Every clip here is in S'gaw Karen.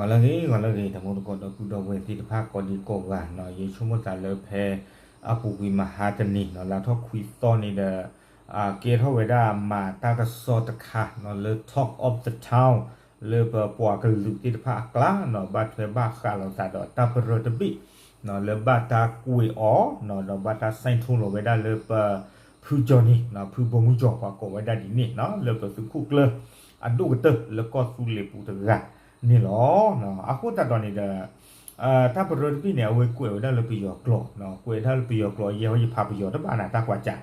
ဂီၤလၢအဂ့ၤ ဂီၤလၢအဂ့ၤ တံၤသကိးဒီပုၢ်ဒီဝဲၢ်သ့ၣ်တဖၣ် ကိးဒံကိးဂၤနီၤ, ယဆိကမိၣ်သးလၢဖဲ အပူၤကွံာ်မဟါတနံၤနီၤ လါထီၣ်ခွံသီန့ၣ်ဒီး ကဲထီၣ်ဝဲဒၣ်မၤတၢ်ကစီၣ်တခါနီၤ လၢ Talk of the Town လၢပပှၤကလုာ်သ့ၣ်တဖၣ်အကျါနီၤ ဘၣ်ထွဲဘၣ်ဃးလိာ်သးဒီးတၢ်ပရၢတဘ့ၣ်နီၤ လၢဘၣ်တၢ်ကွဲးအီၤနီၤ ဒီးဘၣ်တၢ်စဲးထီၣ်လီၤဝဲဒၣ်လၢပ ဖုကၠီၣ်နံၤနီၤ ဖုဘိမူကၠီၣ် ပှၤကိးဝဲဒၣ်ဒ်န့ၣ်နီၤ လၢပသုးခိၣ်ကျၢၢ်အဒိၣ်ကတၢၢ်လၢကီၢ်သူလ့ၤပူၤတဂၤန့ၣ်လီၤ. အဃိသတးဒီးန့ၣ်ဒီး တၢ်ပရၢတဘ့ၣ်န့ၣ် အဝဲကွဲးဝဲဒၣ်လၢပယီၤကျိာ်နီၤ ကွဲးဒၣ်လၢပယီၤကျိာ် ယဲဟီယဖးပယီၤတဘၣ်နၤ တၢ်ကွၢ်စး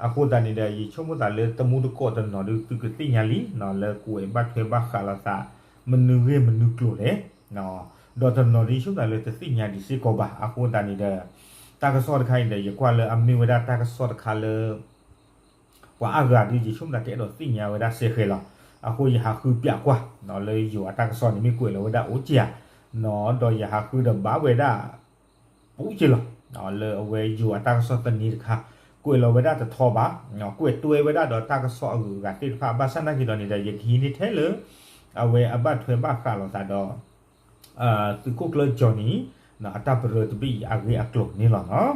အဃိသတးန့ၣ်ဒီး ယဆိကမိၣ်သးလၢတမူတကိးတနီၤဒုး သုကသ့ၣ်ညါလံနီၤ လၢကွဲးဘၣ်ထွဲဘၣ်ဃးလိာ်သး မနုၤဂ့ၢ်မနုၤကျိာ်လဲၣ် ဒီးတနီၤဒုးယဆိကမိၣ်သးလၢတသ့ၣ်ညါဒံးစ့ၢ်ကီးဘၣ်. အဃိသတးန့ၣ်ဒီး တၢ်ကစီၣ်တခါအံၤဒီး ယကွၢ်လၢအမ့ၢ်ဝဲဒၣ်တၢ်ကစီၣ်တခါလၢ ပှၤအါဂၤဒုး ယဆိကမိၣ်သးတအဲၣ်ဒိးသ့ၣ်ညါဝဲဒၣ်စဲဃဲၤလီၤ. အဃိယဟးဃုပၠးကွၢ်နီၤ လၢယိၤအတၢ်ကစီၣ်န့ၣ် မ့ၢ်ကွဲးလီၤဝဲဒၣ်အိၣ်က့ၤဧါနီၤ ဒီးယဟးဃုဒီးဘၣ်ဝဲဒၣ် ပူက့ၤလီၤ လၢအဝဲယိၤအတၢ်ကစီၣ်သန့တခါ ကွဲးလီၤဝဲဒၣ်တထီဘၣ်, ကွဲးတွဲဝဲဒၣ်ဒီးတၢ်ကစီၣ်အဂုၤအဂၤသ့ၣ်တဖၣ် ဘၣ်ဆၣ်နာ်က့ၤဒီးန့ၣ်ဒီး ယကဟံးန့ၢ်ထဲလၢ အဝဲအဘၣ်ထွဲဘၣ်ဃးလိာ်သးဒီး သုးခိၣ်ကျၢၢ်ကၠီၣ်နံၤ အတၢ်ပရၢတဘ့ၣ်အံၤအဂ့ၢ်အကျိၤန့ၣ်လီၤနီၤ.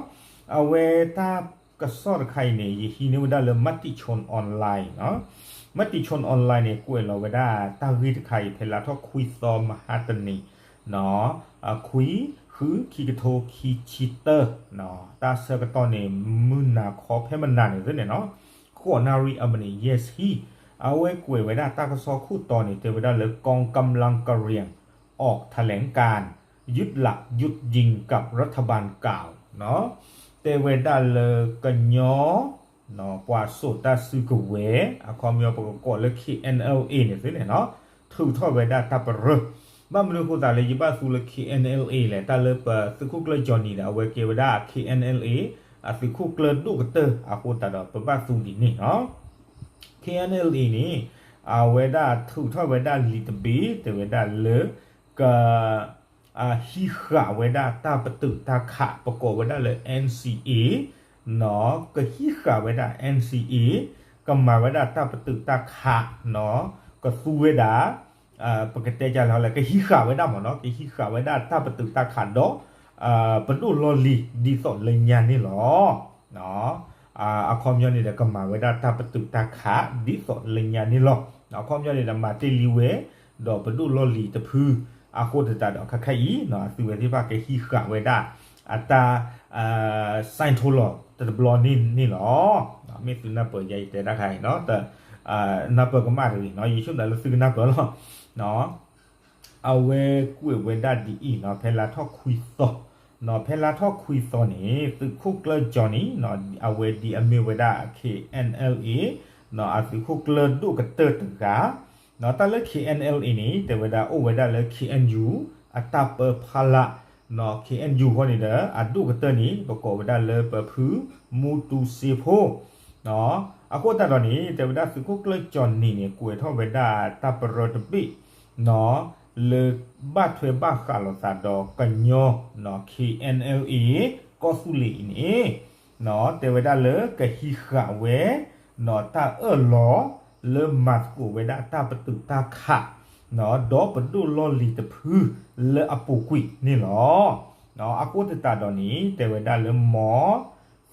အဝဲတၢ်ကစီၣ်တခါအံၤန့ၣ် ယဟံးန့ၢ်ဝဲဒၣ်လၢ Matichon Online နီၤ Matichon Online န့ၣ် ကွဲးလီၤဝဲဒၣ်တၢ်ဂ့ၢ်တခါအံၤ ဖဲလါထီၣ်ခွံသီမဟါတနံၤ ခွံ ဃု ခံကထိခံဆံတၢ တၢ်ဆၢကတီၢ်န့ၣ် မုၢ်နၤခီဖဲမနၤန့ၣ်သ့န့ၣ်နီၤ ဃိးနၣ်ရံၣ်အမံးနံး ယဲၢ်ဆံ အဝဲကွဲးဝဲဒၣ်တၢ်ကစီၣ်ခိၣ်တီန့ၣ် တဲဝဲဒၣ်လၢ กองกำลังกะเหรี่ยง ออกแถลงการณ์ ยึดหลักหยุดยิงกับรัฐบาลเก่า နီၤ တဲဝဲဒၣ်လၢကညီ ပှၤစိာ်တၢ်စုကဝဲၤ အခီပညီပကကိးလၢ KNLA န့ၣ်သ့န့ၣ်နီၤ ထုးထီၣ်ဝဲဒၣ်တၢ်ပရၢ ဘၣ်မနုၤအဃိသတးလၢယဘၣ်သူလၢ KNLA လဲၣ် တၢ်လၢပသုးခိၣ်ကျၢၢ်ကၠီၣ်နံၤဒီး အဝဲကဲဝဲဒၣ် KNLA အသုးခိၣ်ကျၢၢ်ဒိၣ်ကတၢၢ်အဃိသတးဒီး ပဘၣ်သူဒ်န့ၣ်နီၤ KNLA န့ၣ် အဝဲဒၣ်ထုးထီၣ်ဝဲဒၣ်လံာ်တဘ့ၣ် တဲဝဲဒၣ်လၢ က ဟံးဃာ်ဝဲဒၣ်တၢ်ပတုာ်တၢ်ခး ပကိးဝဲဒၣ်လၢ NCA နီၤ ကဟံးဃာ်ဝဲဒၣ် NCA ကမၤဝဲဒၣ်တၢ်ပတုာ်တၢ်ခး နီၤ ကသူဝဲဒၣ် ပကတဲကလဲၣ် ကဟံးဃာ်ဝဲဒၣ်မ့ၢ်နီၤ ကဟံးဃာ်ဝဲဒၣ်တၢ်ပတုာ်တၢ်ခးဒီး ပဒိၣ်လီၢ်လံၤဒ်သိးလၢညါန့ၣ်လီၤ. အခီပညီန့ၣ်ဒီး ကမၤဝဲဒၣ်တၢ်ပတုာ်တၢ်ခးဒ်သိးလၢညါန့ၣ်လီၤ. အခီပညီန့ၣ်ဒီး မၤတ့ၢ်လံဝဲ ဒီးပဒိၣ်လီၢ်လံၤတဖု အဃိသတးဒီး ခဲခါအံၤ အသုဝဲသ့ၣ်တဖၣ်ကဟံးဃာ်ဝဲဒၣ် အတၢ် စဲးထီၣ်လီၤတဘျီန့ၣ်န့ၣ်လီၤ. မ့ၢ်သုနၢ်ပၢၢ်ယၤယတဲတၢ်ခါအံၤနီၤ နၢ်ပၢၢ်ကမၣ်တဂ့ၤနီၤ ယဆိကမိၣ်လၢသုကနၢ်ပၢၢ်လီၤ. အဝဲကွဲးဝဲဒၣ်ဒ်အံၤနီၤ ဖဲလါထီၣ်ခွံသီ နီၤ ဖဲလါထီၣ်ခွံသီန့ၣ် သုးခိၣ်ကျၢၢ်ကၠီၣ်နံၤ အဝဲဒ်အမ့ၢ်ဝဲဒၣ် KNLA အသုးခိၣ်ကျၢၢ်ဒိၣ်ကတၢၢ်တဂၤ တၢ်လၢ KNLA န့ၣ် တဲဝဲဒၣ်အိၣ်ဝဲဒၣ်လၢ KNU အတၢ်ပၢဖီလာ် KNU ဃီန့ၣ်ဒီး အဒိၣ်ကတၢၢ်န့ၣ် ပကိးဝဲဒၣ်လၢပဖုမူတူစ့ဖိ အဃိသတးဒီးန့ၣ် တဲဝဲဒၣ်သုးခိၣ်ကျၢၢ်ကၠီၣ်နံၤန့ၣ် ကွဲးထီၣ်ဝဲဒၣ်တၢ်ပရၢတဘ့ၣ် လၢဘၣ်ထွဲဘၣ်ဃးလိာ်သးဒီးကညီ KNLA ကီၢ်သူလ့ၤအံၤန့ၣ် တဲဝဲဒၣ်လၢကဟံးဃာ်ဝဲ တၢ်အၢၣ်လီၤ လၢမၤသကိးဝဲဒၣ်တၢ်ပတုာ်တၢ်ခး ဒီးပဒိၣ်လီၢ်လံၤတဖုလၢအပူၤကွံာ်န့ၣ်လီၤ. အဃိသတးဒီးန့ၣ် တဲဝဲဒၣ်လၢမ်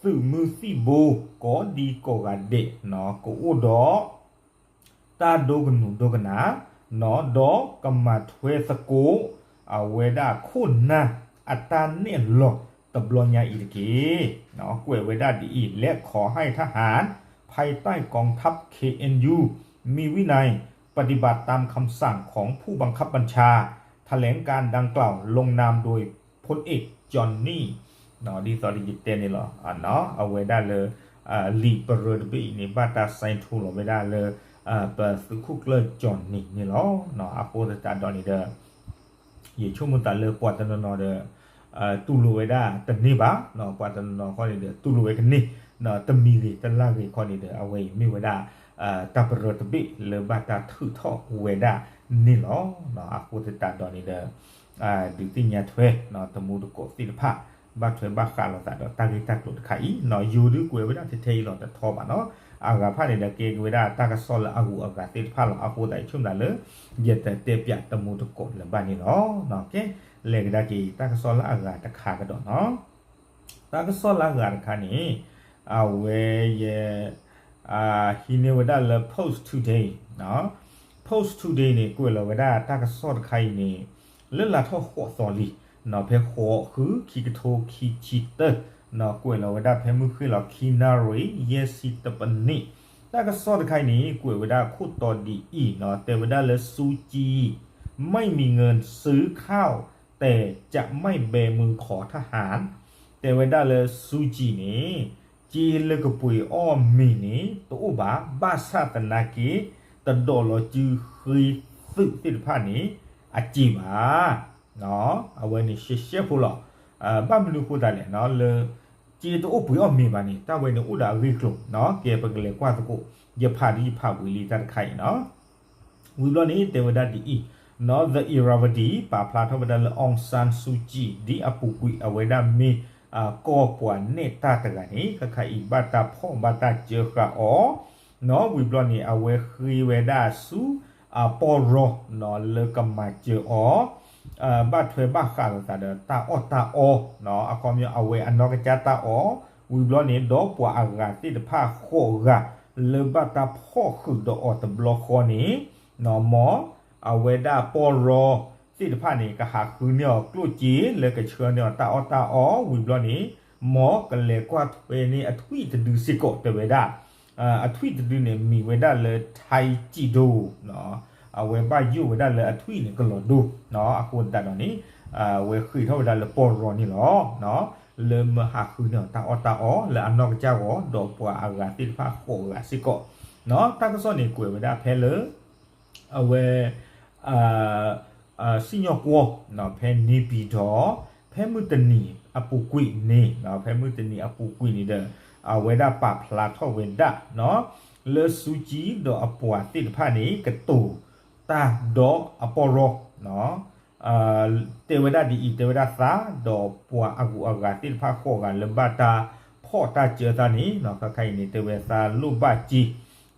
သုးမုၢ်သံၣ်ဘိ ကိးဒံကိးဂၤဒဲး ကအိၣ်ဒီး တၢ်ဒိကနူၤဒိကနၣ် ဒီးကမၤထွဲသကိး အဝဲဒၣ်ခိၣ်နၢ်အတၢ်နဲၣ်လီၤတဘျီညါအံၤတက့ၢ်. ကွဲးဝဲဒၣ်ဒ်အံၤ และขอให้ทหารภายใต้กองทัพ เคเอ็นยู มีวินัย ปฏิบัติตามคำสั่งของผู้บังคับบัญชา แถลงการดังกล่าวลงนามโดยพลเอกจอห์นนี่ ဒ်သိးယတဲန့ၣ်လီၤ. အဝဲဒၣ်လၢ လံာ်ပရၢတဘ့ၣ်အံၤန့ၣ် ဘၣ်တၢ်စဲးထီၣ်လီၤဝဲဒၣ်လၢ ပသုးခိၣ်ကျၢၢ်ကၠီၣ်နံၤန့ၣ်လီၤ. အဃိသတးဒီးန့ၣ်ဒီး ယဆိကမိၣ်သးလၢပှၤတနီၤနီၤဒီး တူၢ်လိာ်ဝဲဒၣ်တန့ၢ်ဘၣ်, ပှၤတနီၤနီၤခီန့ၣ်ဒီး တူၢ်လိာ်ဝဲကန့ၢ်, တမံၤဂ့ၤတလၢ်ဂ့ၤခီန့ၣ်ဒီး အဝဲအံၤမ့ၢ်ဝဲဒၣ် တၢ်ပရၢတဘ့ၣ်လၢဘၣ်တၢ်ထုးထီၣ်ဝဲဒၣ်န့ၣ်လီၤ. အဃိသတးဒီးန့ၣ်ဒီး ဒုးသ့ၣ်ညါထွဲ တမူတကိးသ့ၣ်တဖၣ် ဘၣ်ထွဲဘၣ်ဃးလိာ်သးဒီးတၢ်ဂ့ၢ်တၢ်ကျိၤတခါအံၤနီၤ, ယိၤဒုးကွဲးဝဲဒၣ်ထဲထဲအံၤလီၤတထီဘၣ်နီၤ, အဂၤတဖၣ်န့ၣ်ဒီးကဲက့ၤဝဲဒၣ်တၢ်ကစီၣ်လၢအဂုၤအဂၤသ့ၣ်တဖၣ်လီၤ. အဃိသတး ယဆိကမိၣ်လၢ ယတတဲပၠးတမူတကိးလၢၤဘၣ်န့ၣ်လီၤ. ကဲ, လဲၤကဒါက့ၤတၢ်ကစီၣ်လၢအဂၤတခါကဒီးနီၤ. တၢ်ကစီၣ်လၢအဂၤတခါန့ၣ် အဝဲယဲ ဟံးန့ၢ်ဝဲဒၣ်လၢ Post Today, Post Today န့ၣ် ကွဲးလီၤဝဲဒၣ်တၢ်ကစီၣ်တခါအံၤန့ၣ် လၢလါထီၣ်ဃိးသီလံ, ဖဲဃိးဃုခံကထိခံဆံတၢ, ကွဲးလီၤဝဲဒၣ်ဖဲမုၢ်ဃ့ၢ်လီၤခံနၣ်ရံၣ် ယဲၢ်ဆံတပနံး, တၢ်ကစီၣ်တခါအံၤန့ၣ် ကွဲးဝဲဒၣ်ခိၣ်တီဒ်အံၤနီၤ, တဲဝဲဒၣ်လၢ စူကၠံ ไม่มีเงินซื้อข้าว แต่จะไม่แบมือขอทหาร, တဲဝဲဒၣ်လၢစူကၠံန့ၣ် စ့လၢကပှ့ၤအီၣ်မ့ၤန့ၣ် တအိၣ်ဘၣ်, ဘၣ်ဆၣ်သနာ်က့ တဒိးလီၤစုဃ့သုးသ့ၣ်တဖၣ်န့ၣ် အစ့ဘၣ်. အဝဲန့ၣ်ရှဲရှဲဖိလီၤ. ဘၣ်မနုၤအဃိသတးလဲၣ်, လၢ စ့တအိၣ်ပှ့ၤအီၣ်မ့ၤဘၣ်န့ၣ် တၢ်ဝဲန့ၣ်အိၣ်ဒီးအဂ့ၢ်အကျိၤ, ကဲပကလဲၤကွၢ်သကိး, ယဖးဒ်ယဖးဝံၤလံတၢ်တခါအံၤနီၤ. ဝံၤဘျီန့ၣ် တဲဝဲဒၣ်ဒ်အံၤ, နီၤ The Irrawaddy ပာ်ဖျါထီၣ်ဝဲဒၣ်လၢ Aung San Suu Kyi ဒ်အပူၤကွံာ်အဝဲဒၣ်မ့ၢ် ကီၢ်ပှၤနဲၣ်တၢ်တဂၤန့ၣ် ခဲခါအံၤဘၣ်တၢ်ဖီၣ်ဘၣ်တၢ်စၢဃာ်အီၤ, နီၤ ဝံၤဘျီန့ၣ် အဝဲဃ့ဝဲဒၣ်ဆူ အပီၢ်ရီနီၤ လၢကမၤစၢၤအီၤ ဘၣ်ထွဲဘၣ်ဃးလိာ်သးဒီးတၢ်အီၣ်တၢ်အီ, အခီပညီအဝဲအနီၢ်ကစၢ်တၢ်အီၣ်, ဝံၤဘျီန့ၣ် ဒီးပှၤအဂၤသ့ၣ်တဖၣ်ဃိးဂၤ လၢဘၣ်တၢ်ဖီၣ်ဃုာ်ဒီးအီၤတဘျီဃီန့ၣ်, နီၤ မ်အဝဲဒၣ်ပီၢ်ရီသ့ၣ်တဖၣ်န့ၣ် ကဟးဃုန့ၢ်အီၤကျိၣ်စ့ လၢကဆှၢန့ၢ်အီၤတၢ်အီၣ်တၢ်အီ, ဝံၤဘျီန့ၣ် မ်ကလဲၤကွၢ်ထွဲန့ၢ်အထွံၣ်တဒုစ့ၢ်ကီး တဲဝဲဒၣ် အထွံၣ်တဒုန့ၣ် မံၤဝဲဒၣ်လၢ ထံကံၣ်ဒိ, အဝဲဘၣ်ယိၣ်ဝဲဒၣ်လၢအထွံၣ်န့ၣ်ကလီၤဒိ, အဃိသတးဒီးန့ၣ် အဝဲဃ့ထီၣ်ဝဲဒၣ်လၢပီၢ်ရီန့ၣ်လီၤ. လၢမၢဟးဃုန့ၢ်အီၤတၢ်အီၣ်တၢ်အီ လၢအနီၢ်ကစၢ်ဂီၢ် ဒီးပှၤအဂၤသ့ၣ်တဖၣ်ဃိးဂၤစ့ၢ်ကီး, တၢ်ကစီၣ်န့ၣ်ကွဲးဝဲဒၣ်ဖဲလၢ အဝဲ စံၣ်ညီၣ်ကွီၢ် ဖဲန့ၣ်ပံၤဒီး ဖဲမုၢ်တနံၤအပူၤကွံာ်န့ၣ်, ဖဲမုၢ်တနံၤအပူၤကွံာ်န့ၣ်ဒီး အဝဲဒၣ်ပာ်ဖျါထီၣ်ဝဲဒၣ် လၢစူကၠံဒီးအပှၤသ့ၣ်တဖၣ်န့ၣ် ကတိၤတၢ်ဒီးအပီၢ်ရီ တဲဝဲဒၣ်ဒ်အံၤ, တဲဝဲဒၣ်သးဒီးပှၤအဂုၤအဂၤသ့ၣ်တဖၣ်ဃိးဂၤလၢဘၣ်တၢ်ဖီၣ်တၢ်စၢသးန့ၣ် ခဲခါအံၤန့ၣ် တဲဝဲသးလိၣ်ဘၣ်စ့,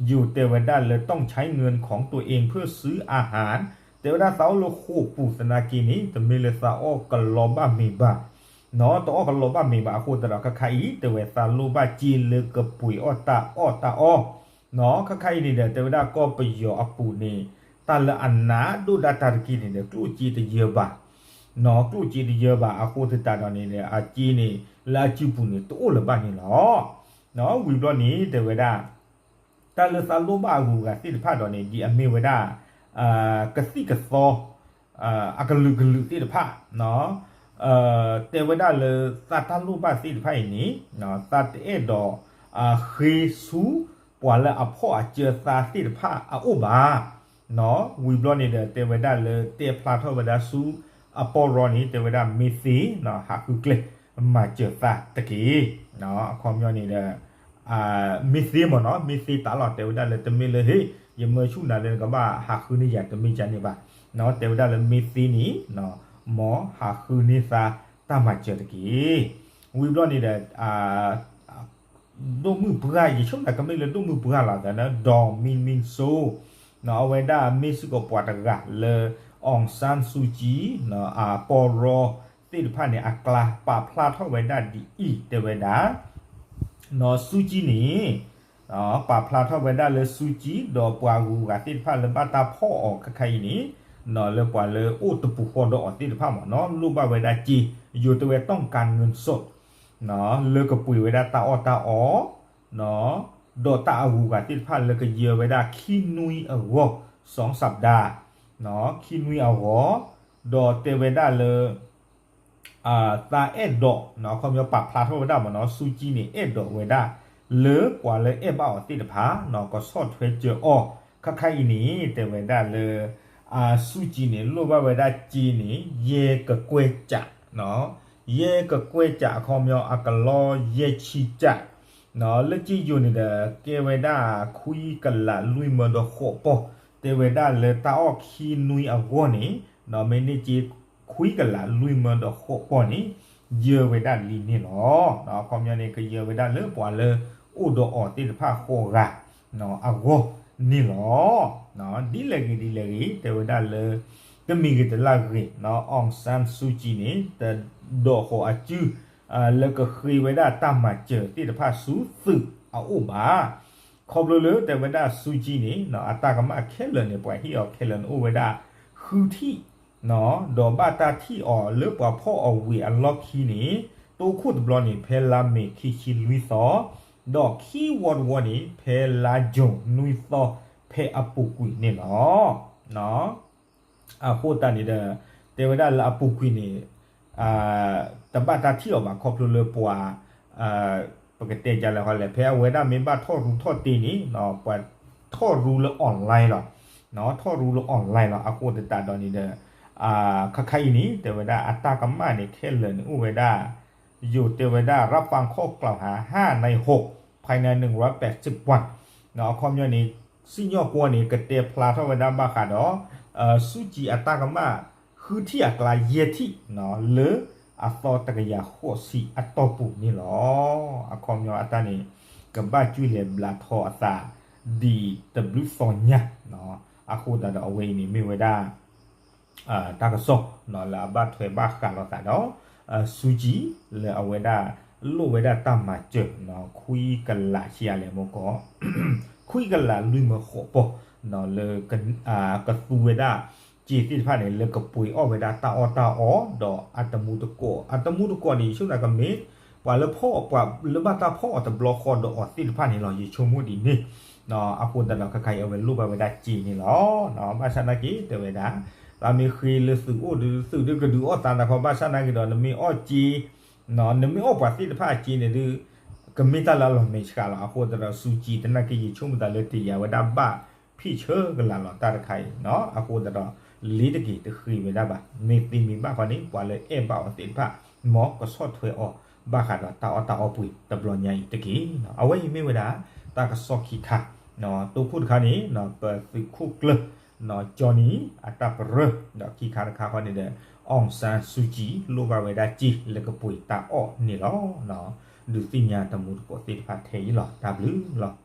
ယိၤတဲဝဲဒၣ်လၢ ต้องใช้เงินของตัวเองเพื่อซื้ออาหาร, တဲဝဲဒၣ်သးအိၣ်လၢဃိာ်ပူၤသနာ်က့န့ၣ် တမ့ၢ်လၢသးအီၣ်ကလီဘၣ်မ့ၤဘၣ်, တအီၣ်ကလီဘၣ်မ့ၤဘၣ်အဃိသတးဒီး ခဲခါအံၤ တဲဝဲသးလိၣ်ဘၣ်စ့လၢကပှ့ၤအီၣ်တၢ်အီၣ်တၢ်အီ ခဲခါအံၤန့ၣ်ဒီး တဲဝဲဒၣ်ကီၢ်ပယီၤအပူၤန့ၣ် တၢ်လၢအနးဒိၣ်ဒၣ်တၢ်တက့ၢ်န့ၣ်ဒီး ကျိၣ်စ့တယၢဘၣ်, ကျိၣ်စ့တယၢဘၣ်အဃိသတးဒီးန့ၣ်ဒီး အစ့န့ၣ် လၢအစုပူၤန့ၣ် တအိၣ်လၢၤဘၣ်န့ၣ်လီၤ. ဝံၤဘျီန့ၣ် တဲဝဲဒၣ် တၢ်လၢသးလိၣ်ဘၣ်အဂုၤအဂၤသ့ၣ်တဖၣ်ဒီးန့ၣ် ဒ်အမ့ၢ်ဝဲဒၣ် ကသံၣ်ကသီ အကလုာ်ကလုာ်သ့ၣ်တဖၣ် တဲဝဲဒၣ်လၢသးတၢ်လိၣ်ဘၣ်သ့ၣ်တဖၣ်အံၤန့ၣ် သးတအဲၣ်ဒိး ဃ့ဆူ ပှၤလၢအဖီၣ်အစၢသးသ့ၣ်တဖၣ်အအိၣ်ဘၣ်. ဝံၤဘျီန့ၣ်ဒီး တဲဝဲဒၣ်လၢတဲဖျါထီၣ်ဝဲဒၣ်ဆူ အပီၢ်ရီန့ၣ် တဲဝဲဒၣ်မ့ၢ်သ့ ဟးဃုကျဲ မၤစၢၤသးတက့ၢ်. အခီပညီန့ၣ်ဒီး မ့ၢ်သ့မ့ၢ်နီၤ မ့ၢ်သ့တၢ်လီၤ တဲဝဲဒၣ်လၢတမ့ၢ်လၢ ဟ့ၣ် ယမၢဆူၣ်နၤလၢနကဘၣ်ဟးဃုန့ၢ်ယၤ တမ့ၢ်ဒ်န့ၣ်ဘၣ်. တဲဝဲဒၣ်လၢမ့ၢ်သ့န့ၣ် မ်ဟးဃုန့ၢ်သးတၢ်မၤစၢၤတက့ၢ်. ဝံၤဘျီန့ၣ်ဒီး ဒိၣ်မုၢ်ပှၢ် ယဆိကမိၣ်ကမ့ၢ်လၢဒိၣ်မုၢ်ပှၢ်လီၤသးန့ၣ် ဒီး မံမံစိ အဝဲဒၣ်မ့ၢ်စ့ၢ်ကီးပှၤတဂၤလၢ အောင်ဆန်းစုကြည် အပီၢ်ရီသ့ၣ်တဖၣ်န့ၣ် အကျါပာ်ဖျါထီၣ်ဝဲဒၣ်ဒ်အံၤ တဲဝဲဒၣ် စူကၠံန့ၣ် ပာ်ဖျါထီၣ်ဝဲဒၣ်လၢစူကၠံ ဒီးပှၤဂုၤဂၤသ့ၣ်တဖၣ်လၢဘၣ်တၢ်ဖီၣ်အီၤခဲခါအံၤန့ၣ် လၢပှၤလၢအိၣ်တပူၤဃီဒီးအီၤသ့ၣ်တဖၣ်မ့ၢ်နီၤ လိၣ်ဘၣ်ဝဲဒၣ်စ့ ယိၤတဲဝဲ ต้องการเงินสด လၢကပှ့ၤဝဲဒၣ်တၢ်အီၣ်တၢ်အီ ဒီးတၢ်အဂုၤအဂၤသ့ၣ်တဖၣ်လၢကယၢဝဲဒၣ်ခံနွံအဂီၢ် สองสัปดาห์ ခံနွံအဂီၢ် ဒီးတဲဝဲဒၣ်လၢ သးအဲၣ်ဒိး အခီပညီပာ်ဖျါထီၣ်ဝဲဒၣ်မ့ၢ်နီၤ စူကၠံန့ၣ် အဲၣ်ဒိးဝဲဒၣ် လၢပှၤလၢအဲၣ်ဘၣ်အီၤသ့ၣ်တဖၣ် ကဆီၣ်ထွဲစၢၤအီၤ ခဲခါအံၤန့ၣ် တဲဝဲဒၣ်လၢ စူကၠံန့ၣ် လိၣ်ဘၣ်ဝဲဒၣ်စ့န့ၣ် ယဲၢ်ကကွဲၢ်ကး ယဲၢ်ကကွဲၢ်ကး အခီပညီအကလီယဲၢ်ဆံကး လၢစ့ယိၤန့ၣ်ဒီး ကဲဝဲဒၣ်ခွံကလးလွံၢ်မၢဒီးဃိးပီၢ် တဲဝဲဒၣ်လၢတၢ်အီၣ်ခံနွံအဂီၢ်န့ၣ် မ့ၢ်န့ၢ်စ့ခွံကလးလွံၢ်မၢဒီးဃိးပီၢ်န့ၣ် ကယၢၤဝဲဒၣ်လံန့ၣ်လီၤ. အခီပညီန့ၣ် ကယၢၤဝဲဒၣ်လၢပှၤလၢအိၣ်ဒီးအီၤသ့ၣ်တဖၣ်ဃိးဂၤအဂီၢ်န့ၣ်လီၤ. ဒ်လဲၣ်ဂ့ၤဒ်လဲၣ်ဂ့ၤ တဲဝဲဒၣ်လၢ တမံၤဂ့ၤတလၣ်ဂ့ၤ Aung San Suu Kyi န့ၣ် တဒိးဃီၤအစု လၢကဃ့ဝဲဒၣ်တၢ်မၤစၢၤသ့ၣ်တဖၣ်ဆူသုးအအိၣ်ဘၣ်. ခီဖျိလၢတဲဝဲဒၣ် Suu Kyi န့ၣ် အတၢ်ကမၣ်ခဲလၢာ်န့ၣ် ပှၤဟ့ၣ်အီၤခဲလၢာ်န့ၣ်အိၣ်ဝဲဒၣ်ဃုထံၣ် ဒီးဘၣ်တၢ်ထံၣ်အီၤလၢပှၤဖီၣ်အီၤဝံၤအလီၢ်ခံန့ၣ် တိခိၣ်တဘျီန့ၣ် ဖဲလါမ့ၤခံဆံလွံၢ်သီ, ဒီးခံဝီတဝီန့ၣ် ဖဲလါယူၤနွံသီ ဖဲအပူၤကွံာ်န့ၣ်လီၤ. အဃိသတးန့ၣ်ဒီး တဲဝဲဒၣ်လၢအပူၤကွံာ်န့ၣ် တဘၣ်တၢ်ထံၣ်အီၤဘၣ် ခီဖျိလၢပှၤ ပကတဲဒ်လဲၣ်ဃီလဲၣ် ဖဲအဝဲဒၣ်မ့ၢ်ဘၣ်ထီၣ်ရူထီၣ်တ့ၢ်န့ၣ် ပှၤထီၣ်ရူလၢ online လီၤ. ထီၣ်ရူလၢ online လီၤ. အဃိသတးဒီးန့ၣ်ဒီး ခါခါအံၤန့ၣ် တဲဝဲဒၣ်အတၢ်ကမၣ်န့ၣ် ခဲလၢာ်န့ၣ်အိၣ်ဝဲဒၣ် ယိၤတဲဝဲဒၣ် รับฟังข้อกล่าวหา ห้าในหก ภายในหนึ่งร้อยแปดสิบวัน အခီပညီန့ၣ် စံၣ်ညီၣ်ကွီၢ်န့ၣ် ကတဲဖျါထီၣ်ဝဲဒၣ်ဘၣ်ဃးဒီး စူၣ်ကံအတၢ်ကမၣ် ဃုထံၣ်အကျါယဲၢ်ထံၣ် လၢအသီတကယၤဃိးဆံအတီၢ်ပူၤန့ၣ်လီၤ. အခီပညီအတၢ်န့ၣ် ကဘၣ်ကွံာ်လဲၤဘျးထီအသး ဒ်တဘျုးသီညါ အဃိသတးဒီးအဝဲအံၤန့ၣ်မ့ၢ်ဝဲဒၣ် တၢ်ကစီၣ် လၢအဘၣ်ထွဲဘၣ်ဃးလိာ်သးဒီး စူၣ်ကံ လၢအဝဲဒၣ်လိၣ်ဝဲဒၣ်တၢ်မၤစၢၤ ခွံကလးဆံးအါလဲၣ်မ့ၢ်ကီး ခွံကလးလွံၢ်မၢဃိးပီၢ် လၢ ကသူဝဲဒၣ် စ့သ့ၣ်တဖၣ်န့ၣ် လၢကပှ့ၤအီၣ်ဝဲဒၣ်တၢ်အီၣ်တၢ်အီ ဒီးအတမူတကိး အတမူတကိးန့ၣ် ယဆိကမိၣ်ကမ့ၢ် ပှၤလၢဖီၣ် ပှၤလၢဘၣ်တၢ်ဖီၣ်အီၤတဘျီဃီဒီးအီၤသ့ၣ်တဖၣ်န့ၣ်လီၤ. ယဆိကမိၣ်ဒ်န့ၣ် အဃိသတးဒီးခဲခါအံၤအဝဲလိၣ်ဘၣ်ဝဲဒၣ်စ့န့ၣ်လီၤ. ဘၣ်ဆၣ်နာ်က့တဲဝဲဒၣ် ပမ့ၢ်ဃ့လၢသုးအိၣ်ဒီးသုးဒုးကဒုးအီၣ်သးတခီ ဘၣ်ဆၣ်နာ်က့ဒီး နမ့ၢ်အီၣ်စ့ နမ့ၢ်အီၣ်ပှၤသ့ၣ်တဖၣ်အစ့န့ၣ်ဒီး ကမ့ၢ်တၢ်လၢအလီၤမဲာ်ဆှးလီၤ. အဃိသတးဒီးစူၣ်ကံတနာ်က့ ယဆိကမိၣ်သးလၢတယာ်ဝဲဒၣ်ဘၣ်ဖ့ၣ်ဆၢကလးလီၤတၢ်တခါအံၤ အဃိသတးဒီး လ့ၤတက့ၤတဃ့ဝဲဒၣ်ဘၣ်. မ့ၢ်သ့မ့ၢ်ဘၣ်ဃီန့ၣ် ပှၤလၢအဲၣ်ဘၣ်အီၤသ့ၣ်တဖၣ် မ်ကဆီၣ်ထွဲအီၤ ဘၣ်ဃးဒီးတၢ်အီၣ်တၢ်အီပှ့ၤတဘျီညါအံၤတက့ၢ်. အဝဲအံၤမ့ၢ်ဝဲဒၣ် တၢ်ကစီၣ်ခံခါ တိခိၣ်တခါန့ၣ် ပသုးခိၣ်ကျၢၢ် ကၠီနံၤ အတၢ်ပရၢ ဒီးခံခါတခါဃီန့ၣ်ဒီး Aung San Suu Kyi လိၣ်ဘၣ်ဝဲဒၣ်စ့လၢကပှ့ၤတၢ်အီၣ်န့ၣ်လီၤ. ဒုးသ့ၣ်ညါတမူတကိးသ့ၣ်တဖၣ်ထဲအံၤလီၤ. တၢ်ဘျုးလီၤ.